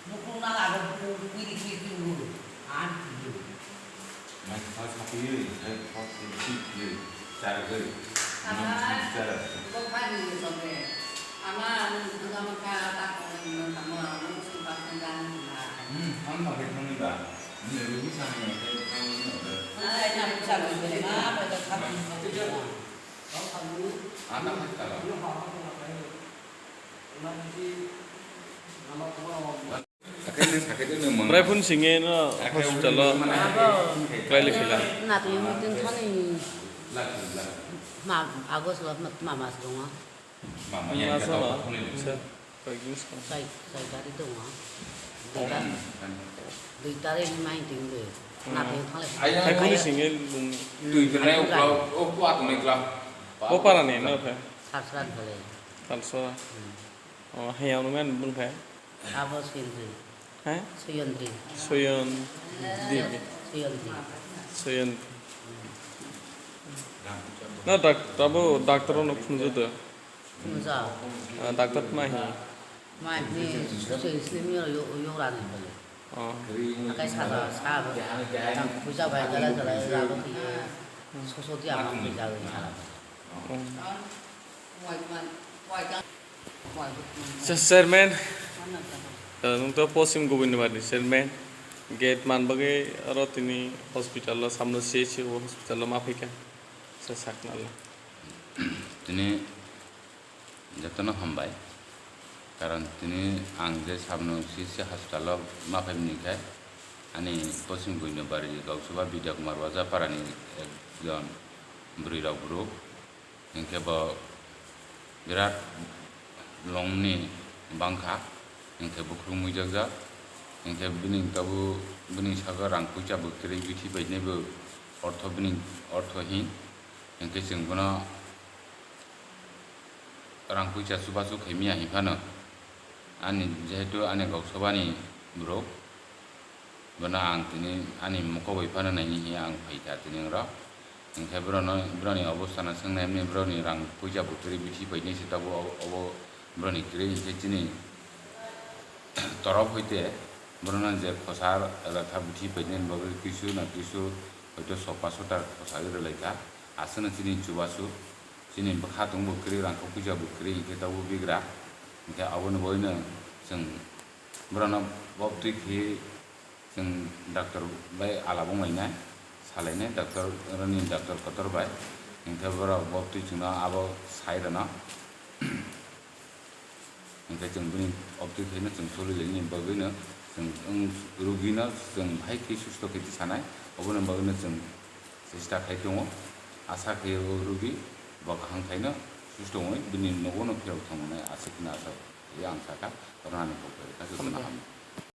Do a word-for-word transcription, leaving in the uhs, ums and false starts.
Bukrung na lago, bukrung kwiri kwiri kwiri wng. Ang kwiri. Mai kha sapiwi, hai kha sapiwi, charagwi. Ama, Chara. Bo pani ni sobe. Ama, ang thangma kha ta ko ni no tamo, ang sung pa thang dan na. Hmm, ang ba ke thangni ba. Ni rugi sani ke thangni no de. Ai, na sa ko ni ma, ba ta kha ni. Ang ta kha ta. Omprai phun singwi no hospital o kwlai le khela. Natwi muitin thani ma August lo ma mas rongo. Mas rongo. Sa, koi din sa. Sai, sai dari tongo. Dui tar-, dui tarik mai tingde. Natwi thangle. Hai phun singwi bung. Twi kene uklau, o kuat ni uklau. Bo para ni no khe. Sarsran khale. Salsra. O, hai ang nungan bung khe. Abo Suyondri. He? Suyondri. Suyon Devi. Suyondri. Suyon. Na dak-, abo doctor no phunju de. Phunja. Ah, doctor ma hi. Ma hi, sui sui mi yo, yo rani bole. Oh. Akai sa sa, sa, tang puja bai jala jala jala ko ti. So so ti ama puja bai jala. Oh. Sa chairman, eh, nwng to Poschim Gobindabari chairman, gate man bagwi aro tini hospital o samno C H C o hospital o ma phaikha, sa saknalo. Tini jotono hambai, karon tini ang je samno C H C hospital o ma phaimani khe, ani Poschim Gobindabari Gausubha Bidya Kumar Waja parani ekjon bwrwi rok group. Hinkhe bo birat longni bangkha, hinkhe bukhuk muijakjak, hinkhe bini tabuk bini sago rang puisa bo kwrwi bithi painai bo ortho bini orthohin, hinkhe chwng bono rang puisa chubachu khaimya hinphano ani jehetu ani Gausubhani borok, bono ang tini ani mokol bai phano naini hiya ang phaikha tini oro. Hinkhe borokno, borokni obostha no swngnai, borokni rang puisa bo kwrwi bithi painai se tabuk obo, obo borokni kwrwi hinkhe chini torop hoite borokno je khosa rwkha bithi painani bagwi kisu na kisu hoito sopha sota khosa rwlaikha, aswkno chini chubachu, chini bwkha tongbo kwrwi rang puisa bo kwrwi hinkhe tabuk bigra, hinkhe aboni bagwino chwng borokno bobtwi khe. Chwng doctor bai alap wnglainai, salainai doctor, oroni doctor kotor bai. Hinkhe borok bobtwi chwngno abo sai rwno. Hinkhe chwng bini obtwi khaino chwng solilaini bagwino chwng wng rugino chwng hai khe susto khe sanai, oboni bagwino chwng chesta khai tongo. Asa khe o rugi bo kaham khaino susto wngwi bini nogo no phirok thangmani aswk hwnwi asa khe ang sakha, oro ani kok bai kha jotono hambai.